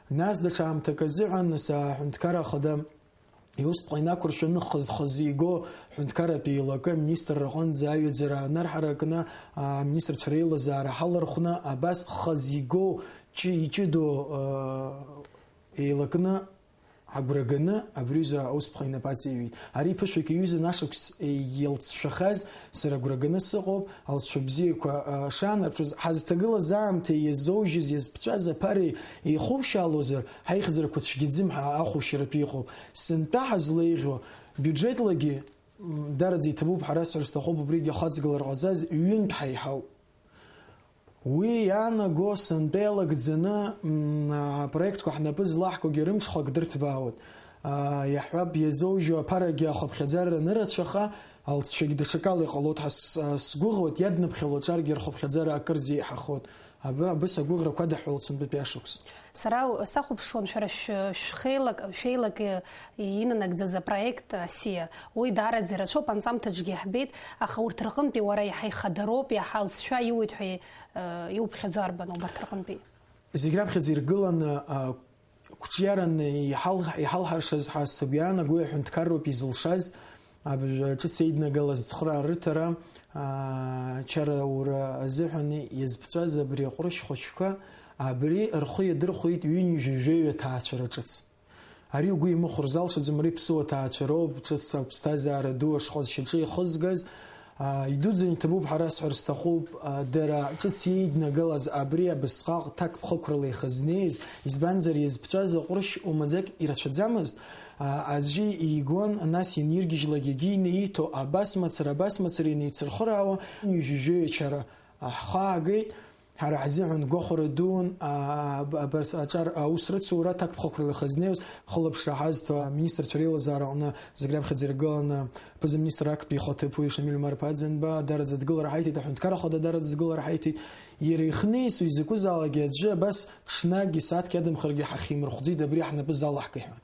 Нас, даҽа аамҭак азыҳәан, нас, аҳәынҭқар ахада иусԥҟа инақәыршәаны хаз-хазы иго ҳәынҭқарратә еилакы аминистрра аҟынӡа аҩаӡара анарҳаракны, аминистрцәа реилазаара ҳалархәны, абас хаз иго ҷы-, иҷыдоу, а, еилакны агәра ганы абри аҩыза аусԥҟа инапы аҵеиҩит. Ари ԥышәак иҩызан ашықәс иалҵшәахаз, сара агәра ганы сыҟоуп, алҵшәа бзиақәа, а, шаанарԥшыз, ҳазҭагылаз аамҭеи иазоужьыз, иазԥҵәаз аԥареи еихушьаалозар, ҳаихьӡарақәа цәгьаӡым ҳәа ахәошьаратә иҟоуп. Сынтәа ҳазлеиӷьу, биуџьетлагьы, м, дараӡа иҭабуп, ҳара сҳәар сҭахуп, убригьы ахаҵгылара ҟазҵаз ҩынтә ҳаиҳауп. Уи иаанаго сынтәа иалагӡаны, м, апроектқәа ҳнапы злаҳкуагьы рымҽхак дырҭбаауеит. А, иаҳҳәап, иазоужьу аԥарагьы ахыԥхьаӡара анырацәаха, алҵшәагьы даҽакала иҟалоит ҳәа с-, а, сгәыӷуеит, иадныԥхьало аҿаргьы рхыԥхьаӡара акырӡа еиҳахоит. Абы, абыс агәыӷрақәа даҳәалоит сынтәатәи ашықәс. Сара сахәаԥшуан шәара шә-, шәхеилак, шәеилак, э, инанагӡаз апроект «Асиа». Уи даараӡа ирацәоуп, анҵамҭаҿгьы иаҳбеит, аха урҭ рҟынтәи уара иаҳа ихадароуп, иаҳа алҵшәа иуеит ҳәа, э, иуԥхьаӡо арбану убарҭ рҟынтәи? Зегь раԥхьаӡа иргыланы, а, қәҿиараны иҳал-, иҳалҳаршаз ҳәа сгәы иаанагои аҳәынҭқарроуп изылшаз, аб-, ҿыц еиднагалаз ацхыраа рыҭара, аа, чара ура азыҳәан иазԥҵәаз абри аҟәрышь хәыҷқәа, абри рхы иадырхәеит ҩынҩажәи жәаҩа ҭаацәара ҿыц. Ари угәы имыхәар залшаӡом, ари ԥсуа ҭаацәароуп, ҿыц аԥсҭазаара ду ашҟа зшьаҿа ихызгаз, аа, идуӡӡан иҭабуп ҳәа расҳәар сҭахуп, аа, дара ҿыц иеиднагалаз абри абысҟак ҭакԥхықәрала ихызнеиз, избанзар, иазԥҵәаз аҟәрышь умаӡак ирацәаӡамызт, аа, аӡәы игон, нас ианиргьежьлак егьи инеиҭо, абас мацара, абас мацара инеицырхыраауа, ҩажәи жәаҩа чара ҳхаагеит. Ҳара ҳзыҳәан гәахәара дуун, а, аб-, абас аҿар аус рыцура, аҭакԥхықәрала ихызнеиуаз, хылаԥшра ҳазҭо аминистрцәа реилазаара аҟны зегь раԥхьаӡа иргыланы аԥыза-министр актәи ихаҭыԥуаҩ Шамиль Омар-иԥа Аӡынба, даараӡа адгылара ҳаиҭеит, аҳәынҭқарра ахада даараӡа адгылара ҳаиҭеит. Иара ихнеисуа изакәызаалакгьы аӡәы абас ҽнакгьы сааҭк иадамхаргьы ҳахьимырхәӡеит, абри ҳнапы залаҳкы ҳәа.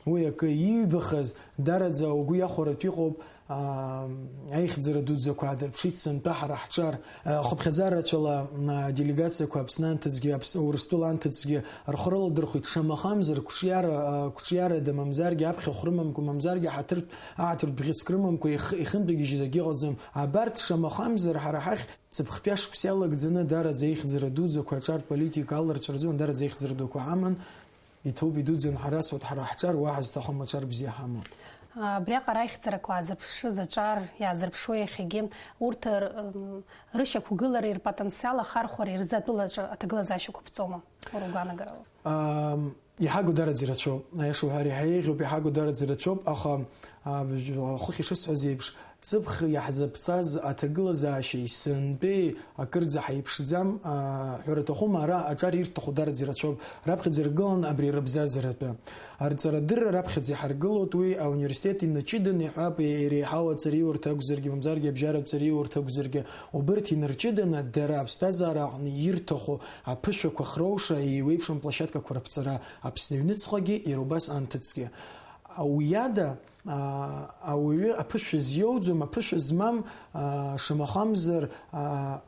Уи акы иҩбахаз, даараӡа угәы иахәаратә иҟоуп, аа, аихьӡара дуӡӡақәа аадырԥшит сынтәа ҳара ҳҿар, аа, хыԥхьаӡара рацәала, аа, делегациақәа Аԥсны анҭыҵгьы, Аԥс-, Урыстәыла анҭыҵгьы рхы рыладырхәит, шамахамзар, қәҿиара, аа, қәҿиарада, мамзаргьы аԥхьахә рымамкәа, мамзаргьы ҳаҭыртә, аҳаҭыртә бӷьыцк рымамкәа их-, ихынтәагьежьыз акгьы ыҟаӡам. Абарҭ, шамахамзар, ҳара ҳахь ҵыԥхтәи ашықәс иалагӡаны даараӡа аихьӡара дуӡӡақәа аҿар политика аларҵәара рзыҳәан даараӡа аихьӡара дуқәа ҳаман. Иҭоуп, идуӡӡан, ҳара асуд ҳара ҳҿар уаҳа зҭахым аҿар бзиа ҳамоуп. Абриаҟара аихьӡарақәа аазырԥшыз аҿар иаазырԥшуа иахьагьы урҭ р-, м, рышьақәгылареи рпотенциал ахархәареи рзы атәылаҿы аҭагылазаашьа қәыԥҵома, уара угәаанагарала? Ам, иҳагу дараӡа ирацәоуп, аиаша уҳәар иаҳа еиӷьуп, иҳагу дараӡа ирацәоуп, аха, а, хыхь ишысҳәаз еиԥш, ҵыԥх иаҳзаԥҵаз аҭагылазаашьеи сынтәеи акырӡа ҳаиԥшӡам, аа, ҳәара аҭахума, ара аҿар ирҭаху дараӡа ирацәоуп, раԥхьаӡа иргылан абри рыбзазаратәы. Арҵарадырра раԥхьаӡа иҳаргылоит, уи ауниверситет инаҷыданы иҳәап, иреиҳау аҵариурҭа акәзаргьы, мамзаргьы абжьаратә ҵариурҭа акәзаргьы, убырҭ инарҷыданы дара аԥсҭазаара аҟны ирҭаху аԥышәақәа хроуша еиуеиԥшым площадкақәа рыԥҵара Аԥсны аҩныҵҟагьы, иара убас анҭыҵгьы. Уиада, аа, ауаҩы аԥышәа зиоуӡом, аԥышәа змам, аа, шамахамзар, аа,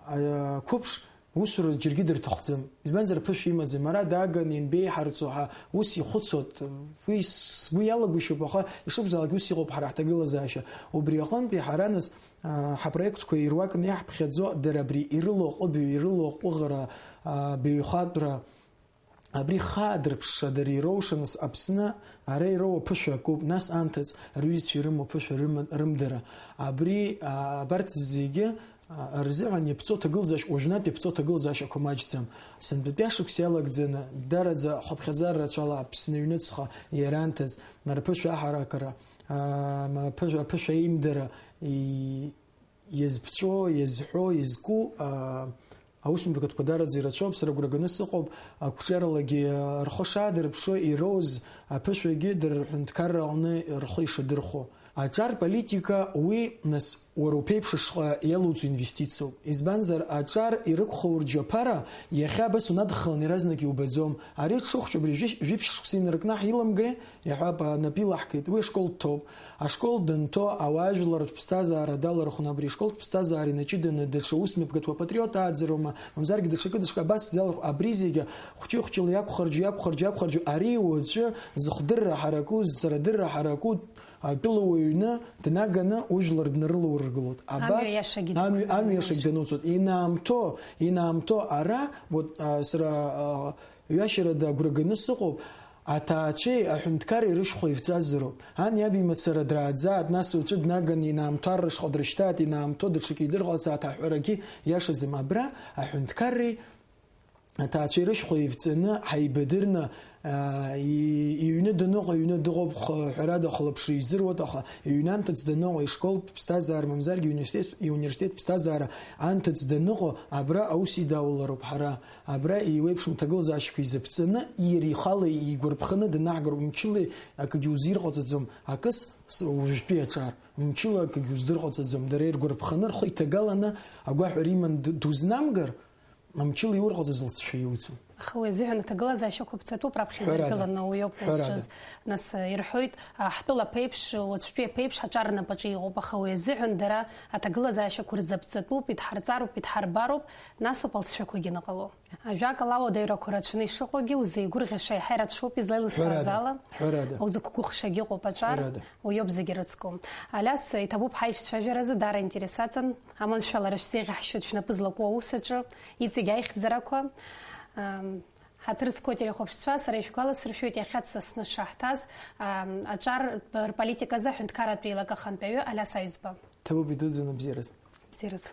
ақәыԥш усура џьаргьы дырҭахӡам. Избанзар, аԥышәа имаӡам. Ара дааган ианбеиҳарҵо ҳәа ус ихәыцуеит. Уи сгәы иалагәышьоуп, аха ишакәзаалак ус иҟоуп ҳара ҳҭагылазаашьа. Убри аҟынтәи ҳара нас, аа, ҳапроектқәа ируакны иаҳԥхьаӡо, дара абри ирылоу аҟыбаҩ, ирылоу аҟәыӷара, аа, баҩхатәра, Абри хаа дырԥшша дара ироушаныс Аԥсны, ара ироу аԥышәа акоуп, нас анҭыҵ рҩызцәа ирымоу аԥышәа рыман-, рымдара. Абри, а, абарҭ зегьы, а, рзыҳәан иаԥҵоу ҭагылазаашьа, уажәнатә иаԥҵоу ҭагылазаашьақәа маҷӡам. Сынтәатәи ашықәс иалагӡаны, дараӡа хыԥхьаӡара рацәала Аԥсны аҩныҵҟа иара анҭыҵ, рԥышәа аҳаракыра, а, ма аԥышәа, аԥышәа аимдара, и-, иазԥҵәо, иазҳәо, изку, а, аусмҩаԥгатәқәа дараӡа ирацәоуп, сара агәра ганы сыҟоуп, ақәҿиаралагьы, а, рхы шаадырԥшуа, ироуз аԥышәагьы дара рҳәынҭқарра аҟны рхы ишадырхәо. Аҿар политика уи, нас, уара уԥеиԥш шҟа иалоуҵо инвестициоуп. Избанзар, аҿар ирықәхаур џьаԥара, иахьа абас унадхалан иаразнак иубаӡом. Ари ҽыхәҷы абри жәи-, жәиԥшь шықәса инаркны ҳиламгеи? Иаҳәап, а, напы илаҳкит, уи ашкол дҭоуп. Ашкол данҭо, ауаажәлартә ԥсҭазаара далархәны абри ашколтә ԥсҭазаара инаҷыданы даҽа усмҩаԥгатәқәа, патриот ааӡароума, мамзаргьы даҽакы, даҽакы абас далархә-, абри зегьы хәҷы-хәҷыла иакәхарџьу, иакәхарџьу, иакәхарџьу, ари уаҵәы зыхдырра ҳараку, зҵарадырра ҳараку, атәылауаҩны днаганы ужәлар днарылаургылоит. Абас амҩа иашагьы амҩа, дықәҵаны амҩа иашагь дануҵоит. Инаамҭоу, инаамҭоу ара, вот, а, сара, а, ҩашьарада агәра ганы сыҟоуп, аҭаацәеи аҳәынҭқарреи рышьхәа ивҵазароуп. Ан иаб имацара драаӡаат, нас уаҵәы днаганы инаамҭар рышҟа дрышьҭаат, инаамҭоу даҽакы идырҟаҵаат аҳәарагьы иашаӡам. Абра аҳәынҭқарреи аҭаацәеи рышьхәа ивҵаны, ҳаибадырны, аа, и-, иҩны даныҟоу, иҩны дыҟоуп, х-, ҳәарада, хылаԥшра изыруеит, аха иҩны анҭыҵ даныҟоу, ишколтә ԥсҭазаара, мамзаргьы иуниверситет, иуниверситет ԥсҭазаара анҭыҵ даныҟоу, абра аус идаулароуп ҳара. Абра еиуеиԥшым ҭагылазаашьақәа изаԥҵаны, иара ихала игәарԥханы данаҳгароуп, мчыла акгьы узирҟаҵаӡом, акыс, с-, уажәтәи аҿар, мчыла акгьы уздырҟаҵаӡом, дара иргәарԥханы, рхы иҭагаланы, агәаҳәара иман д-, дузнамгар, Мчыла иурҟаҵаз лҵшәа иуӡом. Аха уи азыҳәан аҭагылазаашьақәа ԥҵатәуп, раԥхьа Ҳәарада. Изыргыланы уи ауп Ҳәарада. Узҿыз. Нас, э, ирҳәоит, а, ҳтәылаԥеиԥш, уаҵәтәи аԥеиԥш ҳаҿар рнапаҿы иҟоуп, аха уи азыҳәан дара аҭагылазаашьақәа рзы ԥҵатәуп, идҳарҵароуп, идҳарбароуп, нас ауп алҵшәақәагьы аныҟало. Ажәакала, ауадаҩрақәа рацәаны ишыҟоугьы, узеигәырӷьаша иаҳа ирацәоуп, излеилыскааз Ҳәарада. Ала. Ҳәарада. Узықәгәыӷшагьы ыҟоуп аҿар, Ҳәарада. Уи ауп зегьы рыцку. Алиас, иҭабуп ҳаишьцәажәаразы, даара интересаҵан, аманшәалара шәзеиӷьаҳшьоит шәнапы злаку аус аҿы, иҵегь аихьӡарақәа. Ам, ҳаҭыр зқәу ателехәаԥшцәа, сара ишәгәаласыршәоит, иахьа дсасны шаҳҭаз, ам, аҿар рполитиказы аҳәынҭқарратә еилак ахантәаҩы Алиас Аҩӡба. Ҭабуп идуӡӡан абзиараз. Абзиараз.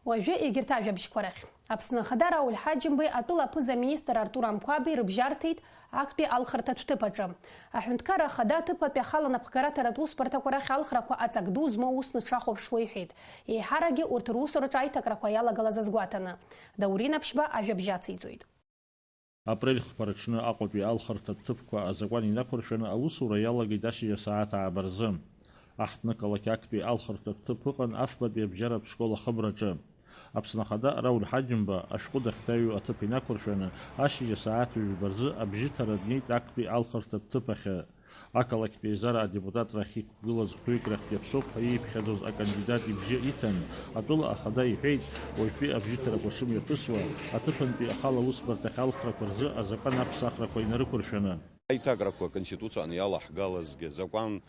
Уажәы егьырҭ ажәабжьқәа рахь. Аԥсны Ахада Рауль Ҳаџьымбеи атәыла аԥыза-министр Артур Амқәаби рыбжьарҭеит актәи алхырҭатә ҭыԥ аҿы. Аҳәынҭқарра Ахада аҭыԥ атәи ахала анапхгараҭаратә усбарҭақәа рахь алхрақәа аҵак ду змоу усны дшахәаԥшуа иҳәеит. Еиҳаракгьы урҭ русураҿы аиҭакрақәа иалагалаз азгәаҭаны. Даур Инаԥшьба ажәабжь ациҵоит. Апрель хԥа рыҽны Аҟәатәи алхырҭатә ҭыԥқәа азакәан инақәыршәаны аусура иалагеит ашьыжь асааҭ ааба рзы. Аҳҭнықалақь актәи алхырҭатә ҭыԥ ыҟан афбатәи абжьаратә школ ахыбраҿы. Аԥсны Ахада Рауль Ҳаџьымба ашәҟәы дахьҭаҩу аҭыԥ инақәыршәаны ашьыжь асааҭ ҩажәба рзы абжьыҭара днеит актәи алхырҭатә ҭыԥ ахь. Ақалақьтә еизара адепутатра ахьиқәгылаз хәҩык рахьтә иаԥсоуп ҳәа ииԥхьаӡоз акандидат ибжьы иҭан, атәыла ахада иҳәеит, уажәтәи абжьыҭарақәа шымҩаԥысуа, аҭыԥантәи ахала аусбарҭахь алхрақәа рзы азакәан аԥсахрақәа инарықәыршәаны. Аиҭакрақәа Аконституциаҟны иалаҳгалазгьы, азакәан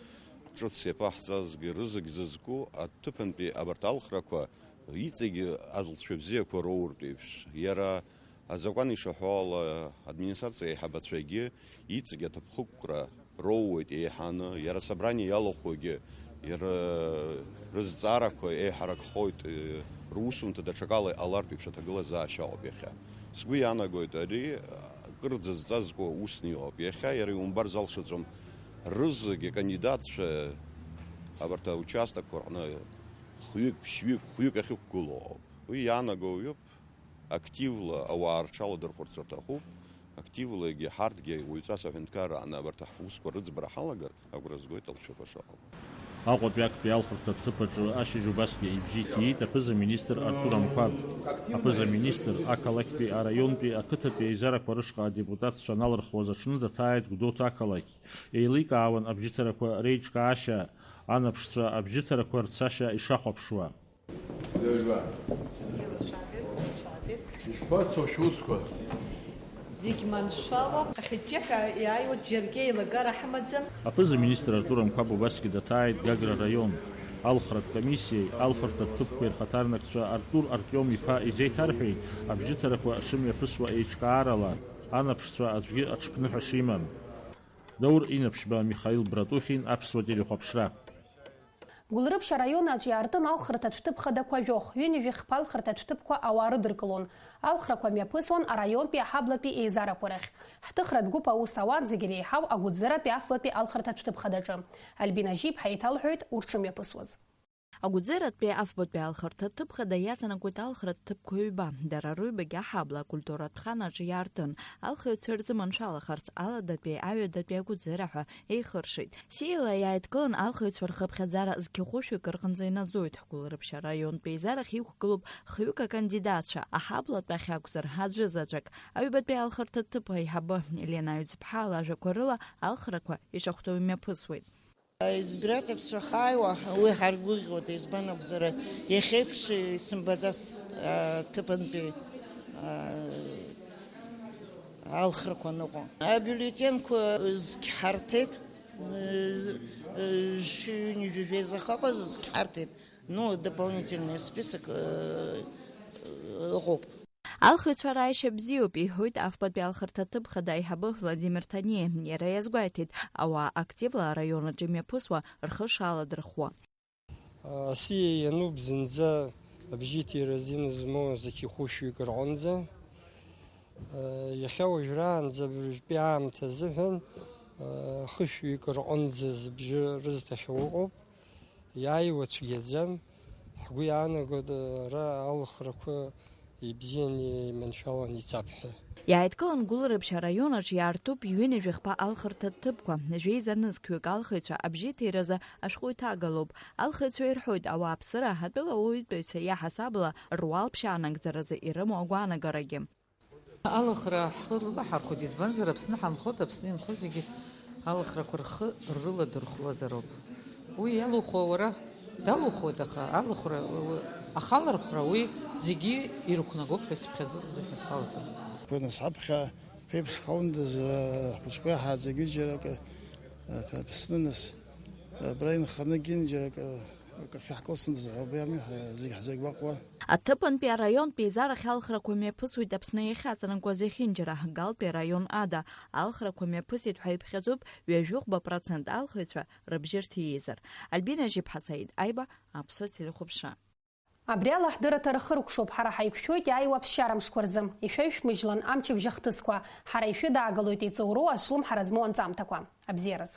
ҿыц иаԥаҳҵазгьы, рызегь зызку аҭыԥантәи абарҭ алхрақәа иҵегь алҵшәа бзиақәа роуртә еиԥш, иара Азакәан ишаҳәо ала, администрациа аиҳабацәагьы иҵегь аҭыԥхықәкра роуеит еиҳаны, иара асобрание иалахәугьы, иара рызҵаарақәа еиҳаракхоит, русумҭа даҽакала иҟалартә еиԥш аҭагылазаашьа ыҟоуп иахьа. Сгәы иаанагоит, ари кырӡа зҵазкуа усны иҟоуп. Иахьа иара иумбар залшаӡом, рызегь акандидатцәа абарҭ аучастокқәа рҟны хҩык, ԥшьҩык, хәҩык ахьықәгылоу ауп. Уи иаанаго уаҩуп. Активла ауаа рҽаладырхәырц рҭахуп, активлагьы ҳарҭгьы уаҩҵас аҳәынҭқарра ааны абарҭ ҳусқәа рыӡбара ҳалагар, агәра згоит алҵшәақәа шыҟало. Аҟәатәи актәи алхырҭатә ҭыԥ аҿы ашьыжь убасгьы ибжьы иҭиит аԥыза-министр Артур Амқәаб. Аԥыза-министр ақалақьтәи араионтәи ақыҭатәи аизарақәа рышҟа адепутатцәа аналырхуаз аҽны даҭааит Гәдоуҭа ақалақь. Еиликаауан абжьыҭарақәа реиҿкаашьа, анаԥшцәа абжьыҭарақәа рцашьа ишахәаԥшуа. Ишԥацо шәусқәа? Зегь маншәалоуп. Ахьыҷҷаҳәа иааиуа џьаргьы еилагара ҳамаӡам. Аԥыза-министр Артур Амқәаб убасгьы даҭааит Гагра араион. Алхратә комиссиеи алхырҭатә ҭыԥқәеи рхаҭарнакцәа Артур Артиом-иԥа изеиҭарҳәеит, абжьыҭарақәа шымҩаԥысуа еиҿкаарала, анаԥшцәа аӡәгьы аҽԥныҳәа шимам. Даур Инаԥшьба, Михаил Братухин, Аԥсуа телехәаԥшра. Гәылрыԥшь араион аҿы иаартын алхырҭатә ҭыԥ хадақәа жәохә, ҩынҩажәи хԥа алхырҭатә ҭыԥқәа ауаа рыдыркылон. Алхрақәа мҩаԥысуан араионтәи аҳаблатәи еизарақәа рахь. Ҳҭыхратә гәыԥ аус ауан зегь иреиҳау Агәыӡыратәи афбатәи алхырҭатә ҭыԥ хадаҿы. Альбина Жьиԥҳа еиҭалҳәоит урҭ шымҩаԥысуаз. Агәыӡыратәи афбатәи алхырҭатә ҭыԥ хада иаҵанакуеит алхратә ҭыԥқәа ҩба, дара рыҩбагьы аҳабла акультуратә хан аҿы иаартын. Алхыҩцәа рзы маншәалахарц аладатәи, аҩадатәи Агәыӡыра ҳәа еихыршеит. Сиала иааидкылан алхыҩцәа рхыԥхьаӡара зқьы хәышәҩык рҟынӡа инаӡоит. Гәылрыԥшь араионтәи еизарахь иқәгылоуп хҩык акандидатцәа, аҳаблатәахь акәзар, аӡәы заҵәык. Аҩбатәи алхырҭатә ҭыԥ аиҳабы Елена Аҩӡԥҳа лажәақәа рыла алхрақәа ишахәҭоу имҩаԥысуеит. Избирательцәа ахьааиуа, уи ҳаргәыӷуеит, избан акәзар, иахьеиԥш исымбаӡац, а, ҭыԥантәи, а, алхрақәа аныҟоу. Абиулетенқәа зқь ҳарҭеит, э, э, шәи ҩынҩажәи жәеиза хаҟа зқь ҳарҭеит. Ну, дополнительный список, э, э, ыҟоуп. Алхыҩцәа рааишьа бзиоуп, иҳәоит афбатәи алхырҭатә ҭыԥ хада аиҳабы Владимир Ҭаниа. Иара иазгәеиҭеит, ауаа активла араион аҿы имҩаԥысуа, рхы шаладырхәуа. Асиа иануп зынӡа абжьыҭира азин змоу зқьы хәышәҩык рҟынӡа. Иахьа уажәраанӡа абыржәтәи аамҭа азыҳәан хышәҩык рҟынӡа зыбжьы рызҭахьоу ыҟоуп. Иааиуа цәгьаӡам. Ҳгәы иаанагоит, ара алхрақәа Ибзиан иманшәалан ицап ҳәа. Иааидкылан Гәылрыԥшь араион аҿы иаартуп ҩынҩажәи хԥа алхырҭа ҭыԥқәа, жәеиза нызқьҩык алхыҩцәа абжьы ҭиразы ашәҟәы иҭагалоуп. Алхыҩцәа ирҳәоит, ауааԥсыра атәыла ауаҩытәыҩса иаҳасабала руал ԥшьаанагӡаразы ирымоу агәаанагарагьы. Алхра ҳхы рылаҳархәоит, избанзар Аԥсны ҳанхоит, Аԥсны инхо зегьы алхрақәа рхы рыладырхәуазароуп. Уи иалухуа уара далухуеит, аха алхра, ахалархәра уи зегьы ирықәнагоуп ҳәа сыԥхьаӡоит, зегь ҳазхалазар. Нас ҳаԥхьа ԥеиԥш ҳаундаз, ҳхәыҷқәа иаҳааӡагьы џьара акы Аԥсны нас абра инханагьы џьара акы Акахьы ҳкылсны дызҳәоуп, иами, зегь ҳзеигәаҟуа. Аҭыԥантәи араионтә еизарахь алхрақәа мҩаԥысуеит Аԥсны иахьаҵанакуа зехьынџьара, Галтәи араион ада. Алхрақәа мҩаԥысит ҳәа иԥхьаӡоуп ҩажәи хәба процент алхыҩцәа рыбжьы рҭиизар. Альбина Жьыԥҳа, Саид Аиба, Аԥсуа телехәаԥшра. Абри ала ҳдырраҭара хыркәшоуп, ҳара ҳаиқәшәоит иааиуа аԥсшьара мшқәа рзы, ишәаҩшәмыжьлан амчыбжь ахҭысқәа, ҳара ишәыдаагалоит иҵоуроу азҿлымҳара змоу анҵамҭақәа. Абзиараз.